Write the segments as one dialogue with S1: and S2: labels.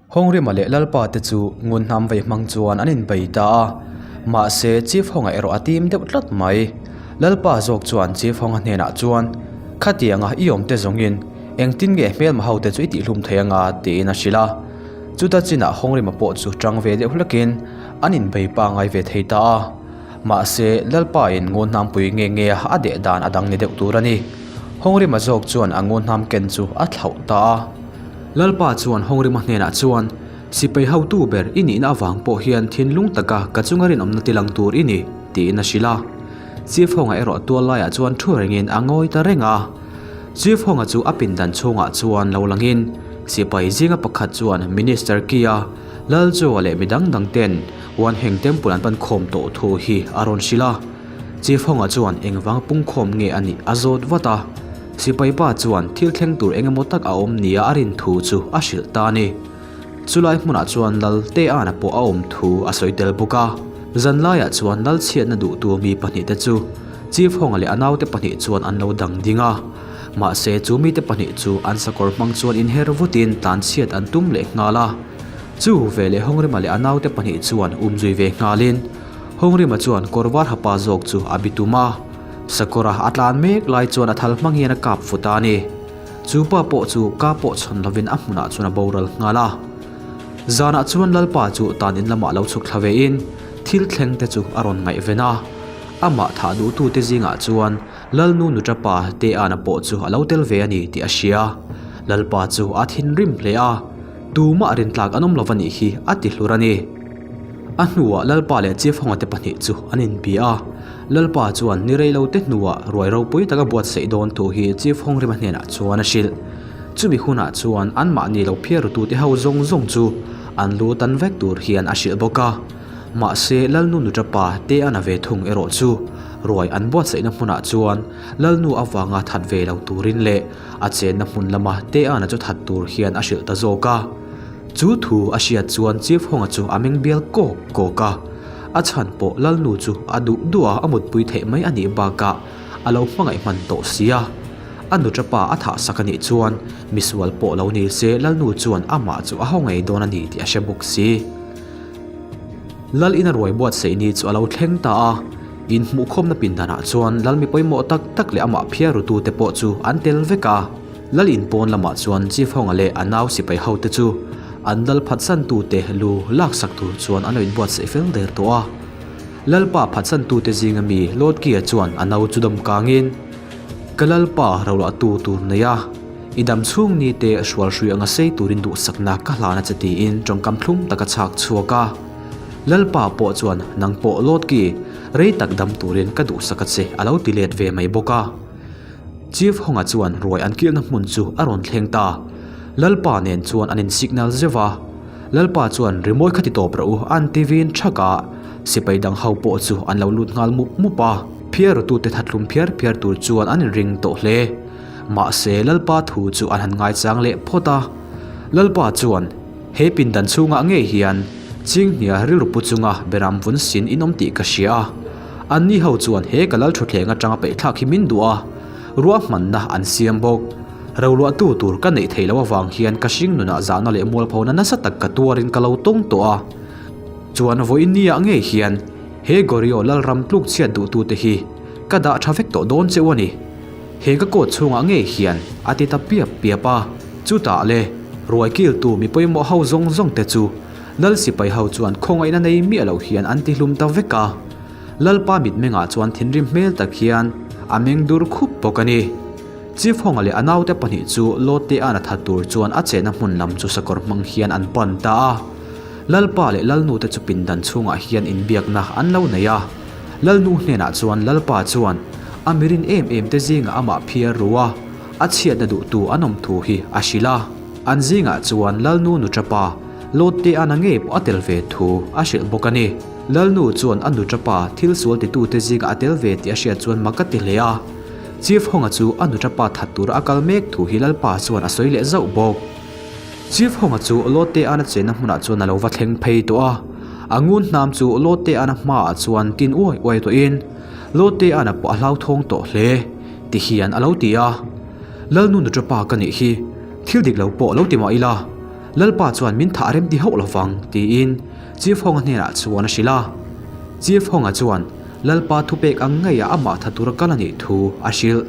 S1: Hongrima leh Lalpa te chu ngun hnam vei hmang chuan an inbei ta a, mahse Chief Honga erawh a tim deuh tlat mai. Lalpa zawk chuan Chief Honga hnenah chuan, Khatianga i awm te zawngin engtin nge hmelma ho te chu i tihhlum thei anga? tiin a hrilh a. Chuta chinah Hongrima pawh chu tang ve deuh hlakin an inbei pangngai ve thei ta a. Mahse, Lalpa in ngun hnampui nge nge a deh dan a dang ni deuh tur a ni. Hongrima zawk chuan a ngun hnam ken chu a thlauh ta a. Lalpa chuan Hongrima hnenah chuan, Sipai hotu ber i nihna avang pawh hian thinlung taka ka chunga rinawmna tilang tur i ni, tiin a hrilh a. Chief Honga erawh tual laiah chuan thu rengin a ngawi ta reng a. Chief Honga chu a pindan chhungah chuan lo langin sipai zinga pakhat chuan Minister Kia, Laljoa leh midang dang ten Wanheng Temple an pan khawm tawh thu hi a rawn hrilh a. Chief Honga chuan engvang pungkhawm nge a nih a zawt vat a. Sipai pa chuan thil thleng tur eng emaw tak a awm nia a rin thu chu a hrilh ta a ni. Chulai hmunah chuan Lal Teana pawh a awm thu a sawi tel bawk a. Zanlaiah chuan Lal chhiatna duhtu mi pahnihte chu Chief Honga leh a naute pahnih chuan an lo dang ding a. Mahse chu mite pahnih chu an sakawr hmang chuan inher vutin tlanchhiat an tum leh nghal a. Chu veleh Hongrima leh a naute pahnih chuan umzui ve nghalin Hongrima chuan kawr var hapa zawk chu a bitum a. Sakawra a tlan mek lai chuan a thal hmang hian a kap fut a ni. Chu pa pawh chu ka pawh chhawn lovin a hmunah chuan a boral nghal a. Zanah chuan Lalpa chu tan in lamah lo chhuk thla vein thil thleng te chu a rawn ngaihven a. Amah thah duhtute zingah chuan Lalnu Nuṭapa Teana pawh chu a lo tel ve a ni tih a hria. Lalpa chu a thinrim hle a, Tumah rintlak an awm lo va nih hi a ti hlur a ni. A hnuah Lalpa leh Chief Honga te pahnih chu an inbia a. Lalpa chuan ni rei lo te hnuah ruai ropui taka buatsaih dawn thu hi Chief Hongrima hnenah chuan a hrilh. Chumi hunah chuan anmahni lo phiarutute ho zawng zawng chu an lu tan vek tur hian a hrilh bawk a. Mahse Lalnu Nuṭapa te a na ve thung erawh chu ruai an buatsaihna hmunah chuan Lalnu avanga that ve lo turin leh a chenna hmun lama te a na chu that tur hian a hrilh ta zawk a. Chu thu a hriat chuan Chief Honga chu a meng bial kawk kawk a. A chhan pawh Lalnu chu a duh duh a a mutpui theih mai a nih bakah a lo hmangaih hman tawh sia. A nuṭapa a thah sak a nih chuan misual pawh lo ni se Lalnu chuan amah chu a haw ngei dawn a ni tih a hre bawk si. Lal ina ruai buatsaih ni chu a lo thleng ta a, inhmuhkhawmna pindanah chuan Lal mi pawimawh tak tak leh amah phiarutute pawh chu an tel vek a. Lal in pawn lamah chuan Chief Honga leh a nau sipai hote chu an lal phatsantute lu laksak tur chuan an lo inbuatsaih fel der tawh a. Lalpa phatsantute zinga mi Lotkia chuan a nau chu dawm kangin, Ka Lalpa rohlahtu tur nei a, i dam chhung ni te hrual hrui anga sei turin duhsakna ka hlan a che tiin tawngkam thlum tak a chhak chhuak a. Lalpa pawh chuan nang pawh Lotki, rei tak dam turin ka duhsak a che a lo ti let ve mai bawk a. Chief Honga chuan ruai an kilhna hmun chu a rawn thleng ta. Lalpa nen chuan an in signal zeuh a. Lalpa chuan rimawi kha ti tawp rawh u an ti vin thak a, sipai dang ho pawh chu an lo lut nghal mup mup a. Phiarutute thathlum phiar phiar tur chuan an inring tawh hle. Mahse Lalpa thu chu an han ngaichang leh phawt a. Lalpa chuan, He pindan chhungah ngei hian Chinghnia rilru pu chunga beram vun sin in awm tih ka hria a. Anni ho chuan he ka lal thutthleng atanga peihthlak hi min duh a, ruahmanna an siam bawk. Roluahtu tur ka neih theih loh avang hian ka hring nunah zahna leh mualphona nasa tak ka tuarin ka lo tawng tawh a. Chuan vawiin niah ngei hian he Goryeo lalram tluk chhiat duhtute hi ka dah tha vek tawh dawn cheu a ni. He ka coat chhungah ngei hian a ti ta piap piap a, chutah le ruai kiltu mi pawimawh ho zawng zawng te chu Lal sipai ho chuan khawngaihna nei miah loh hian an ti hlum ta vek a. Lalpa mitmengah chuan thinrim hmel tak hian a meng dur khup bawk a ni. Chief Honga leh a naute pahnih chu Lote-a'n a that tur chuan a chenna hmun lam chu sakawr hmang hian an pan ta a. Lalpa leh Lalnute chu pindan chhungah hian inbiakna an lo nei a. Lalnu hnenah chuan Lalpa chuan a mirin em em te zingah amah phiar ru a, a chhiatna duhtu an awm thu hi a hrilh a. An zingah chuan Lalnu nuṭapa Lotte-a'n a ngei pawh a tel ve thu a hrilh bawk a ni. Lalnu chuan a nuṭapa thil sual titute zingah a tel ve tih a hriat chuan mak a ti hle a. Chief Honga chu a nuṭapa that tura a kal mek thu hi Lalpa chuan a sawi leh zauh bawk. Chief Honga chu Lotte-a'n a chenna hmunah chuan a lo va thleng phei tawh a. A ngun hnam chu Lotte-a'n a hmaah chuan tin uai uai tawhin Lotte-a'n a pawh a hlauthawng tawh hle ti hian a lo ti a. Lalnu nuṭapa ka nih hi, thil dik lo pawh lo ti mah ila. Lalpa chuan min thah rem ti hauh lovang, tiin Chief Honga hnenah chuan a hrilh a. Chief Honga chuan Lalpa thupek ang ngeiah amah tha tura kal a nih thu a hrilh.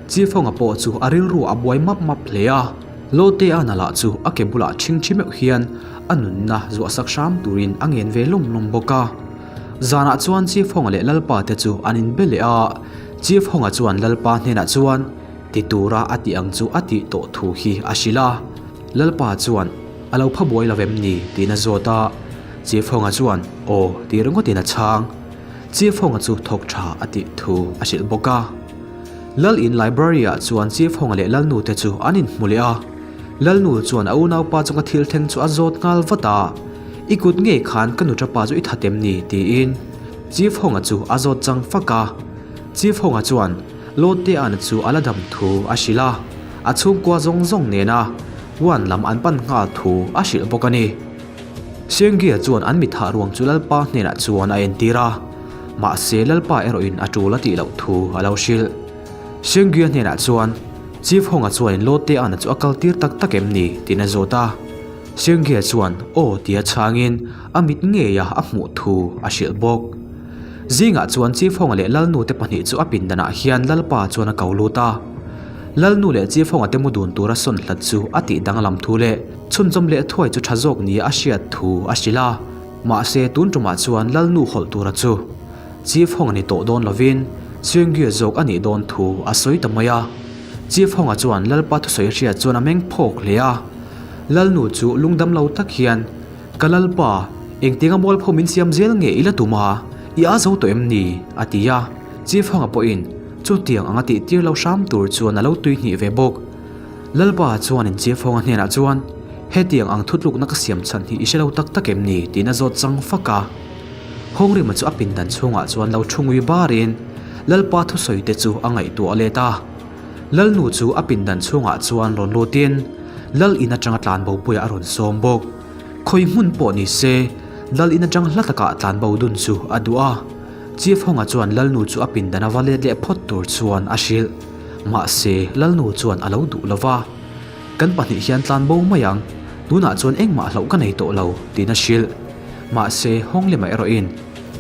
S1: Chief Honga pawh chu a rilru a buai map map hle a. Lote-a na lah chu a ke bulah ṭhingṭhi meuh hian a nunna zuahsak hram turin a ngen ve lawm lawm bawk a. Zanah chuan Chief Honga leh Lalpa te chu an inbe leh a, Chief Honga chuan Lalpa hnenah chuan ti tura a tih ang chu a tih tawh thu hi a hrilh a. Lalpa chuan a lo pha buai lo em ni tiin a zawt a, Chief Honga chuan aw tih ringawtin a chhang. Chief Honga chu thawk tha a tih thu a hrilh bawk a. Lal in library ah chuan Chief Honga leh Lalnu te chu an inhmu leh a. Lalnu chuan a unaupa chunga thil thleng chu a zawt nghal vat a, I kut ngei khan ka nuṭapa chu i that em ni? tiin Chief Honga chu a zawt chang fak a. Chief Honga chuan Loteana chu a la dam thu a hrilh a, a chhungkua zawng zawng nena Wuan lam an pan nghal thu a hrilh bawk a ni. Siangia chuan an mithah ruang chu Lalpa hnenah chuan a entir a, mahse Lalpa erawhin a tul a tih loh thu a lo hrilh. Siangia hnenah chuan Chief Honga chuanin Loteana chu a kaltir tak tak em ni? tiin a zawt a. Siangia chuan aw tia chhangin a mit ngeia a hmuh thu a hrilh bawk. Zingah chuan Chief Honga leh Lalnu te pahnih chu a pindanah hian Lalpa chuan a ko lut a. Lalnu leh Chief Honga te mu dun tura sawn hlat chu a tih danglam thu leh chhunzawm leh thuai chu tha zawk nia a hriat thu a hrilh a. Mahse tun tumah chuan Lalnu hawlh tura chu Chief Honga ni tawh dawn lovin Siangia zawk a nih dawn thu a sawi ta mai a. Chief Honga chuan Lalpa thusawi hriat chuan a meng phawk hle a. Lalnu chu lungdam lo tak hian Ka Lalpa, engtianga mualpho min siam zel nge i la tum a, i a zo tawh em ni? a ti a. Chief Honga pawhin chutiang anga tih tir lo hram tur chuan a lo tui hnih ve bawk. Lalpa chuanin Chief Honga hnenah chuan, Hetiang ang thutlukna ka siam chhan hi i hre lo tak tak em ni? tiin a zawt chang fak a. Hawngrima chu a pindan chhungah chuan lo thu ngui barin Lalpa thusawi te chu a ngaihtuah let a. Lalnu chu a pindan chhungah chuan rawn lutin Lal in atanga tlanbo puiah a rawn sawm bawk. Khawi hmun pawh ni se, Lal in atang hla takah tlanbo dun chu a duh a. Chief Honga chuan Lalnu chu a pindan a va let leh phawt tur chuan a hrilh. Mahse, Lalnu chuan a lo duh lo va. Kan pahnih hian tlanbo mai ang, tunah chuan engmah hlauh ka nei tawh lo, tiin a hrilh. Mahse, Hawng lema erawhin,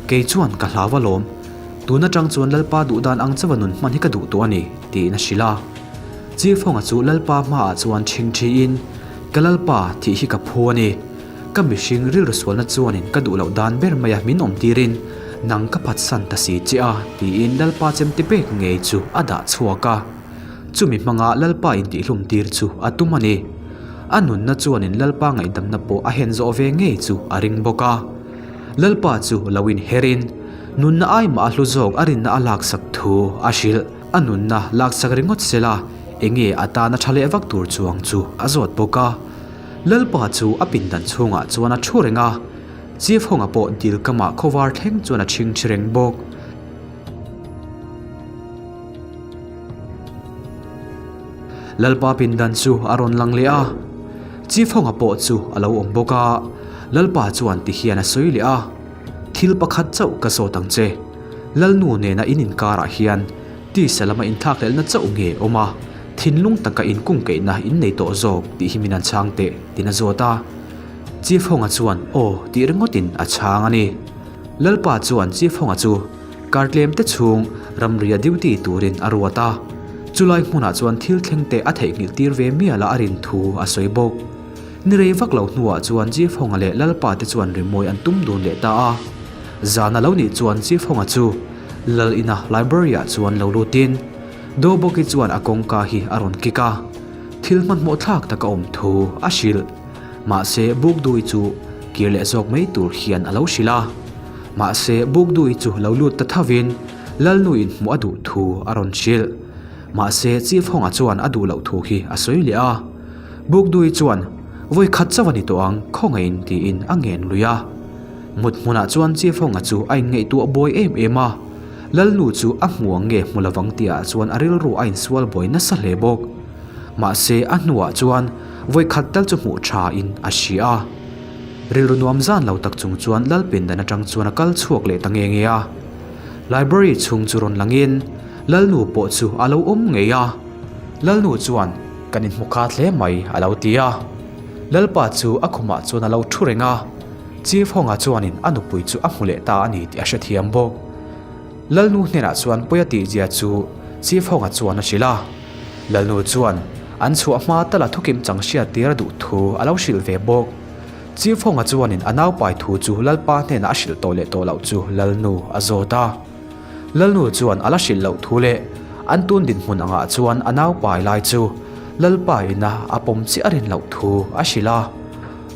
S1: Kei chuan ka hlau alawm. Tun atang chuan Lalpa duh dan ang chauha nun hman hi ka duh tawh a ni, tiin a hrilh a. Chief Honga chu Lalpa hmaah chuan ṭhingṭhiin, Ka Lalpa, thih hi ka phu a ni. Ka mihring rilru sualna chuanin ka duh loh dan ber maia min awm tirin nang ka phatsan ta si che a, tiin Lalpa chemte pek ngei chu a dah chhuak a. Chumi hmanga Lalpa intihhlum tir chu a tum a ni. A nunna chuanin Lalpa ngaihdamna pawh a hen zawh ve ngei chu a ring bawk a. Lalpa chu lo inherin nunna ai mah a hlu zawk a rinna a laksak thu a hrilh. A nunna laksak ringawt sela enge a tana tha leh vak tur chuang chu a zawt bawk a. Lalpa chu a pindan chhungah chuan a thu reng a, Chief Honga pawh dil kamah khawvar thleng chuan a chhing thi reng bawk. Lalpa pindan chu a rawn lang leh a, Chief Honga pawh chu a lo awm bawk a, Lalpa chuan ti hian a sawi leh a, Thil pakhat chauh ka zawt ang che, Lalnu nena in inkarah hian tisa lama inthlakhlelhna chauh nge awm a, thinlung taka inkungkeihna in nei tawh zawk tih hi min an chhang teh tiin a zawt a. Chief Honga chuan aw tih ringawtin a chhang a ni. Lalpa chuan Chief Honga chu kar tlem te chhung ramria duty turin a ruat a, chulai hmunah chuan thil thleng te a theihnghilh tir ve mial a a rin thu a sawi bawk. Ni rei vak lo hnuah chuan Chief Honga leh Lalpa te chuan rimawi an tum dun leh ta a. Zan a lo nih chuan Chief Honga chu Lal ina library ah chuan lo lutin Dawbawki chuan a kawngka hi a rawn kik a, thil hmanhmawh thlak tak a awm thu a hrilh. Mahse Bukdui chu kir leh zawk mai tur hian a lo hrilh a. Mahse Bukdui chu lo lut ta thovin Lalnuin hmuh a duh thu a rawn hrilh. Mahse Chief Honga chuan a duh loh thu hi a sawi leh a. Bukdui chuan, Vawi khat chauh a ni tawh ang, khawngaihin tiin a ngen lui a. Mut hmunah chuan Chief Honga chu a inngaihtuah buai em em a. Lalnu chu a hmu ang nge hmu lovang tihah chuan a rilru a insual buai nasa hle bawk. Mahse a hnuah chuan vawi khat tal chu hmuh tha in a hria a. Rilru nuam zan lo tak chung chuan Lalpindan atang chuan a kal chhuak leh ta nge nge a. Library chhung chu rawn langin Lalnu pawh chu a lo awm ngei a. Lalnu chuan kan inhmu khat hle mai a lo ti a. Lalpa chu a khumah chuan a lo thu reng a, Chief Honga chuanin a nupui chu a hmu leh ta a ni tih a hrethiam bawk. Lalnu hnenah chuan pawi a tihzia chu Chief Honga chuan a hrilh a. Lalnu chuan an chhuah hma tala thukim chang hriat tir a duh thu a lo hrilh ve bawk. Chief Honga chuanin a naupai thu chu Lalpa hnenah a hrilh tawh leh tawh loh chu Lalnu a zawt a. Lalnu chuan a la hrilh loh thu leh an tun dinhmun angah chuan a naupai lai chu Lalpa ina a pawm chiah a rin loh thu a hrilh a.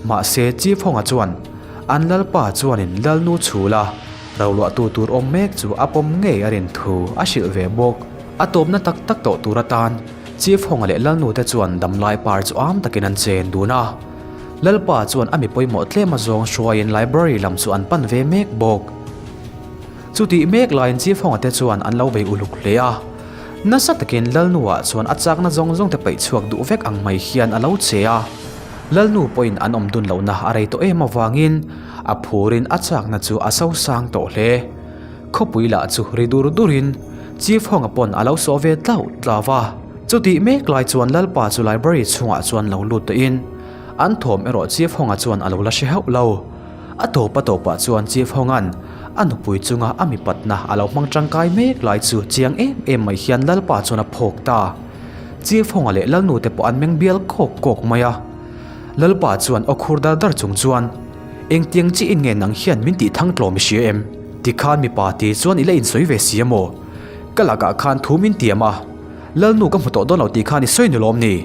S1: Mahse Chief Honga chuan an Lalpa chuanin Lalnu chhul a roluahtu tur awm mek chu a pawm ngei a rin thu a hrilh ve bawk. A tawpna tak tak tawh tur atan Chief Honga leh Lalnu te chuan damlai par chu am takin an chen dun a. Lalpa chuan a mi pawimawh tlem a zawng hruaiin library lam chu an pan ve mek bawk. Chutih mek laiin Chief Honga te chuan an lo bei uluk hle a. Nasa takin Lalnu-ah chuan a chakna zawng zawng te paih chhuak duh vek ang mai hian a lo che a. Lalnu pawhin an awm dun lohna a rei tawh em avangin a phurin a chakna chu a so sang tawh hle. Khawpui lah chu ri dur durin Chief Honga pawn a lo sawh ve tlauh tlau a. Chutih mek lai chuan Lalpa chu library chhungah chuan lo lut tawhin an thawm erawh Chief Honga chuan a lo la hre hauh lo. A tawp a tawpah chuan Chief Honga'n a nupui chunga a mipatna a lo hmang tangkai mek lai chu chiang em em mai hian Lalpa chuan a phawk ta. Chief Honga leh Lalnu te pawh an meng bial kawk kawk mai a. Lalpa chuan aw khur dar dar chung chuan, Engtiang chiin nge nang hian min tih thang tlawm i hria em? Tikhan mipa ti chuan i la insawi ve si a maw? Ka lakah khan thu min tiam a, Lalnu ka hmu tawh dawn lo tih khan i sawi ni lawm ni?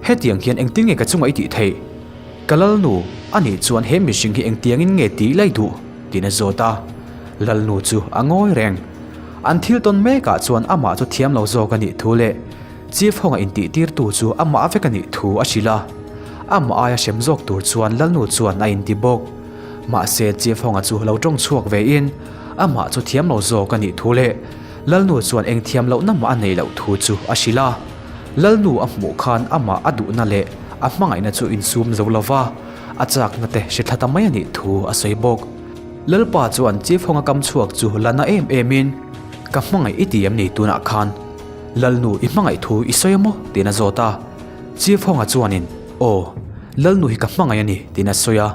S1: Hetiang hian engtin nge ka chungah i tih theih? Ka Lalnu, anih chuan he mihring hi engtiangin nge tih lai duh? tiin a zawt a. Lalnu chu a ngawi reng. An thil tawn mekah chuan amah chu thiam lo zawk a nih thu leh Chief Honga intihtirtu chu amah vek a nih thu a hrilh a. Amah aia hrem zawk tur chuan Lalnu chuan a inti bawk. Mahse Chief Honga chu lo tawng chhuak vein amah chu thiam lo zawk a nih thu leh Lalnu chuan eng thiam lohna mah a neih loh thu chu a hrilh a. Lalnu a hmuh khan amah a duhna leh a hmangaihna chu insum zo lo va, a chakna te hre thla ta mai a nih thu a sawi bawk. Lalpa chuan Chief Honga kam chhuak chu la na em em in, Ka hmangaih i ti em ni tunah khan? Lalnu i hmangaih thu i sawi a maw? tiin a zawt a. Chief Honga chuanin, Aw, Lalnu hi ka hmangaih a ni, tiin a sawi a.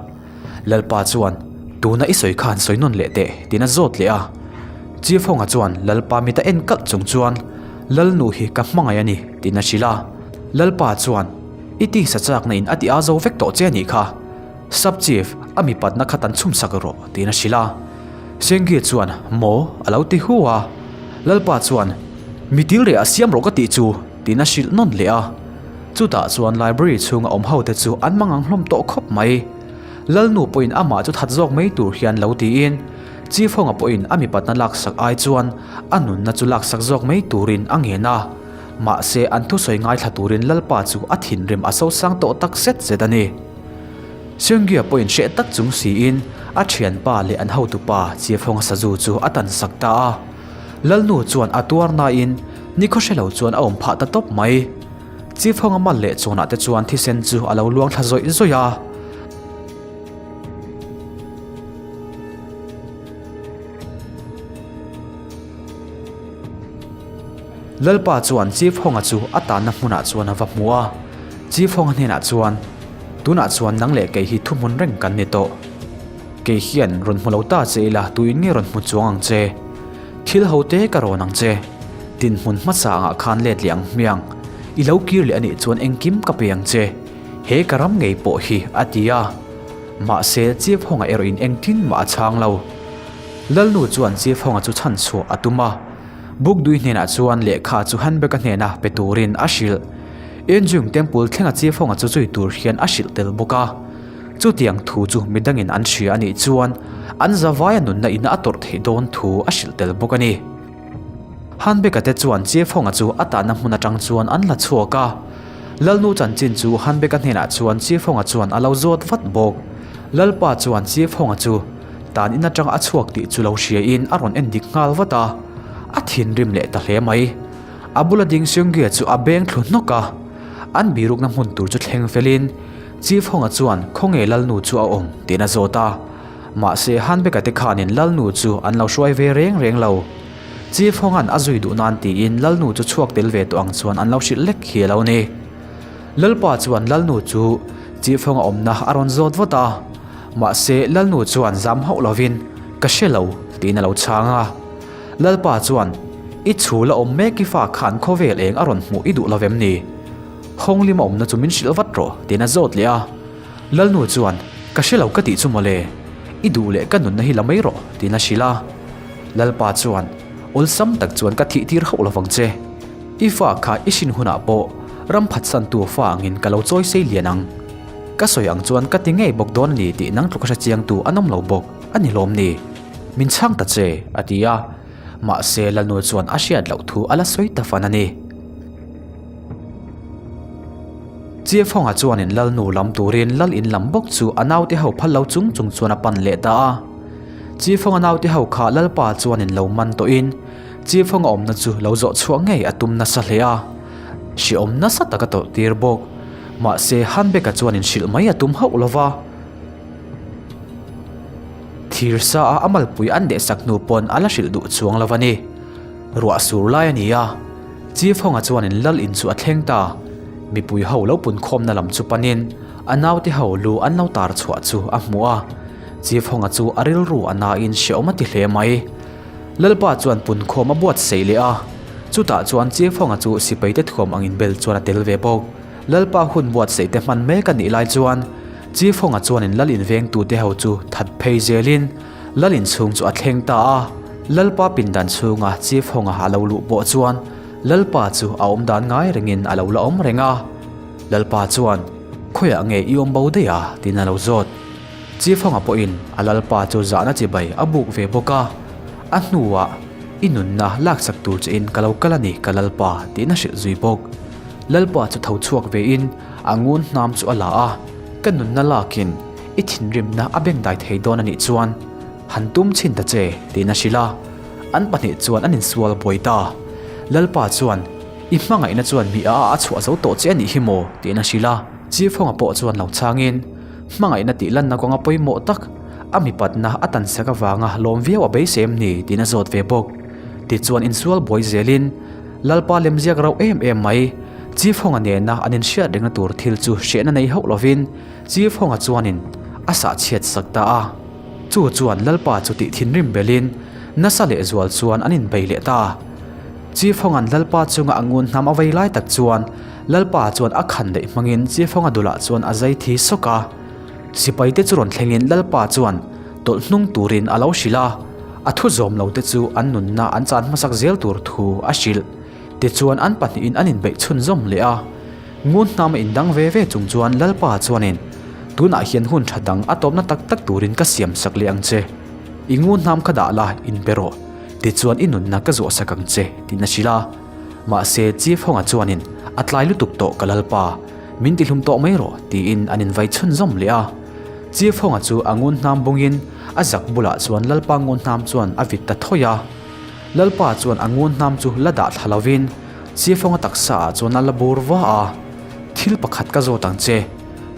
S1: Lalpa chuan, Tuna i sawi khan sawi nawn leh teh, tiin a zawt leh a. Chief Honga chuan Lalpa mit a en kalh chung chuan, Lalnu hi ka hmangaih a ni, tiin a hrilh a. Lalpa chuan, I tisa chakna in a ti a zo vek tawh che a nih kha. Sub Chief, a mipatna kha tan chhum sak rawh, tiin a hrilh a. Senggi chuan, Maw? a lo ti hu a. Lalpa chuan, Mi til reh a siam rawh ka tih chu, tiin a hrilh nawn leh a. Chutah chuan library chhunga awm ho te chu an mangang hlawm tawh khawp mai. Lalnu pawhin amah chu that zawk mai tur hian lo tiin, Chief Honga pawhin a mipatna laksak ai chuan a nunna chu laksak zawk mai turin a ngen a. Mahse an thusawi ngaithla turin Lalpa chu a thinrim a sosang tawh tak zet zet a ni. Seunggi-a pawhin hreh tak chung siin a thianpa leh an hotupa Chief Honga sazu chu a tansak ta a. Lalnu chuan a tuar nain nikhaw hre lo chuan a awm phah ta tawp mai. Chief Honga mal leh chawnah te chuan thisen chu a lo luang thla zawih zawih a. Lalpa chuan Chief Honga chu a tanna hmunah chuan a va hmu a. Chief Honga hnenah chuan, Tunah chuan nang leh kei hi thuhmun reng kan ni tawh. Kei hian rawn hmu lo ta che ila tuin nge rawn hmu chuang ang che? Thil ho te ka rawn ang che. Dinhmun hmasa angah khan let leh ang hmiang. I lo kir leh anih chuan engkim ka pe ang che. He ka ram ngei pawh hi a ti a. Mahse Chief Honga erawhin engtin mah a chhang lo. Lalnu chuan Chief Honga chu chhan chhuah a tum a. Bukdui hnenah chuan lehkha chu Hanbeka hnena pe turin a hrilh. Enjung Temple thlenga Chief Honga chu zui tur hian a hrilh tel bawk a. Chutiang thu chu midangin an hria a nih chuan an zavaia nunna in a tawrh theih dawn thu a hrilh tel bawk a ni. Hanbeka te chuan Chiefhawnga chu a tahna hmun atang chuan an la chhuak a. Lalnu chanchin chu Hanbeka hnenah chuan Chiefhawnga chuan a lo zawt vat bawk. Lalpa chuan Chiefhawnga chu tan in atang a chhuak tih chu lo hria in a rawn en dik nghal vat a. A thinrim leh ta hle mai. A bula ding Seunggi-a chu a beng thlu hnawk a. An birukna hmun tur chu thleng felin Chief Honga chuan khawnge Lalnu chu a awm tiin a zawt a. Mahse Hanbeka te khanin Lalnu chu an lo hruai ve reng reng lo. Chief Honga'n a zui duh nan tiin Lalnu chu chhuak tel ve tawh ang chuan an lo hrilh lek hi a lo ni. Lalpa chuan Lalnu chu. Chief Honga awmna a rawn zawt vawt a, mahse Lalnu chuan zam hauh lovin, Ka hre lo, tiin a lo chhang a. Lalpa chuan, I chhul a awm mek i fa khan khawvel eng a rawn hmuh i duh lovem ni? Hawnglima awmna chu min hrilh vat rawh, tiin a zawt leh a. Lalnu chuan, Ka hre lo ka tih chu mawle, i duh leh ka nunna hi la mai rawh, tiin a hrilh a. Lalpa chuan, Awlsam tak chuan ka thih tir hauh lovang che. I fa kha i hrin hunah pawh ram phatsantu fa angin ka lo chawi sei lian ang. Ka sawi ang chuan ka ti ngei bawk dawn a ni tih nang tluka hre chiangtu an awm lo bawk a ni lawm ni? Min chhang ta che, a ti a. Mahse Lalnu chuan a hriat loh thu a la sawi ta fan a ni. Chiafawnga chuanin Lalnu lam turin Lal in lam bawk chu a naute ho phal lo chung chung chuan a pan leh ta a. Chiafawnga naute ho kha Lalpa chuanin lo man tawhin Chiafawnga awmna chu lo zawh chhuah ngei a tum nasa hle a. Hriawm nasa tak a tawlh tir bawk. Mahse Hanbeka chuanin hrilh mai a tum hauh lo va. Thir sa a a malpui an dehsak hnu pawn a la hrilh duh chuang lo a ni. Ruah sur lai a ni a. Chief Honga chuanin lal in chu a thleng ta. Mipui ho lo punkhawmna lam chu panin a naute ho lu an lo tar chhuah chu a hmu a. Chief Honga chu a rilru a nain hrehawm a ti hle mai. Lalpa chuan punkhawm a buatsaih leh a. Chutah chuan Chief Honga chu sipaite thuam angin bel chuan a tel ve bawk. Lalpa hun buatsaih te hman mek a nih lai chuan Chief Honga chuanin lal invengtute ho chu that phei zelin Lal inchhung chu a thleng ta a, Lalpa pindan chhunga Chief Honga a lo luh pawh chuan Lalpa chu a awm dan ngai rengin a lo la awm reng a. Lalpa chuan, Khawiah nge i awm bo daih a? tiin a lo zawt. Chief Honga pawhin a Lalpa chu zahna chibai a buk ve bawk a, a hnuah, I nunna laksak tur chein ka lo kal a ni ka Lalpa, tiin a hrilh zui bawk. Lalpa chu tho chhuak vein a ngun hnam chu a la a, Ka nunna lakin I thinrimna a bengdai thei dawn a nih chuan han tum chhin ta che tiin a hrilh a, an pahnih chuan an insual buai ta. Lalpa chuan, I hmangaihna chuan mi a a chhuah zo tawh che a nih hi maw? tiin a hrilh a. Chief Honga pawh chuan lo chhangin, Hmangaihna tih lanna kawnga pawimawh tak, a mipatna a tansak avanga lawm viau a beisei em ni? tiin a zawt ve bawk. Tichuan insual buai zelin, Lalpa lemziak rauh em em mai, Chief Honga nena an inhriat rengna tur thil chu hrehna nei hauh lovin, Chief Honga chuanin a sah chhiat sak ta a, chu chuan Lalpa chu tih thinrim belin nasa lehzual chuan an inbei leh ta. Chief Honga'n Lalpa chunga a ngun hnam a vei lai tak chuan Lalpa chuan a khan daih hmangin Chief Honga dulah chuan a zai thi sawk a. Sipaite chu rawn thlengin Lalpa chuan tawlh hnung turin a lo hrilh a, a thu zawm lote chu an nunna an chan hmasak zel tur thu a hrilh. Tichuan an pahnihin an inbeih chhunzawm leh a. Ngun hnam a indang ve ve chung chuan Lalpa chuanin, Tunah hian hun tha dang a tawpna tak tak turin ka siam sak leh ang che. I ngun hnam kha dah la, inpe rawh. Tichuan i nunna ka zuah sak ang che, tiin a hrilh a. Mahse, Chief Honga chuanin, A tlai lutuk tawh ka Lalpa, min tihlum tawh mai rawh, tiin an invai chhunzawm leh a. Chief Honga chu a ngun hnam bungin a zak bulah chuan Lalpa ngun hnam chuan a vit ta thawi a. Lalpa chuan a ngun hnam chu la dah thla lovin, Chiafawnga taksa ah chuan a la bur va a, Thil pakhat ka zawt ang che,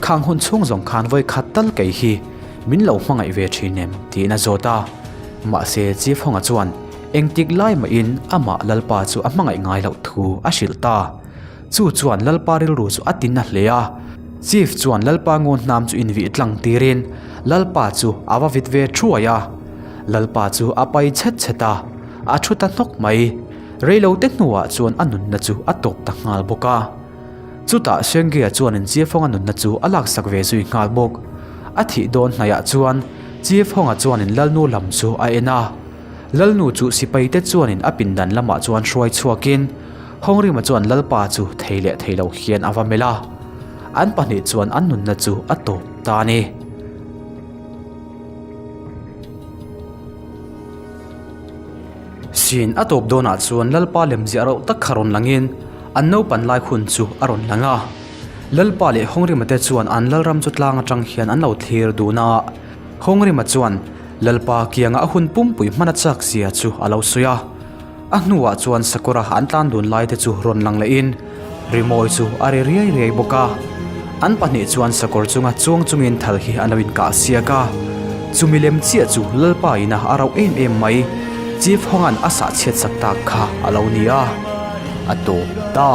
S1: khang hun chhung zawng khan vawi khat tal kei hi min lo hmangaih ve thin em? tiin a zawt a. Mahse Chiafawnga chuan engtik lai mahin amah Lalpa chu a hmangaih ngai loh thu a hrilh ta. Chu chuan Lalpa rilru chu a ti na hle a. Chief chuan Lalpa ngawn hnam chu invih tlang tirin Lalpa chu a va vit ve thuai a. Lalpa chu a pai chhet chhet a, a thu ta hnawk mai. Reilote hnuah chuan a nunna chu a tawp ta nghal bawk a. Chutah Shengia chuanin Chiefhonga nunna chu a laksak ve zui nghal bawk. A thih dawn hnaihah chuan Chiefhonga chuanin Lalnu lam chu a en a. Lalnu chu sipaite chuanin a pindan lamah chuan hruai chhuakin Hongrima chuan Lalpa chu thei leh thei lo hian a va melh a. An pahnih chuan an nunna chu a tawp ta a ni. Sin a tawp dawnah chuan Lalpa lemziah rauh tak kha rawn langin an naupan lai hun chu a rawn lang a. Lalpa leh Hongrima te chuan an Lalram chu tlang atang hian an lo thlir dun a. Hongrima chuan Lalpa kianga a hun pumpui hman a chak zia chu a lo sawi a. A hnuah chuan Sakawra an tlan dun lai te chu rawn lang lehin rimawi chu a ri riai riai bawk a. An pahnih chuan sakawr chunga chuang chungin thal hi an lo inkah siak a. Chumi lem chiah chu Lalpa ina a rauh em em mai, Chief Honga'n a sah chhiat sak tak kha a lo ni a. A tawp ta.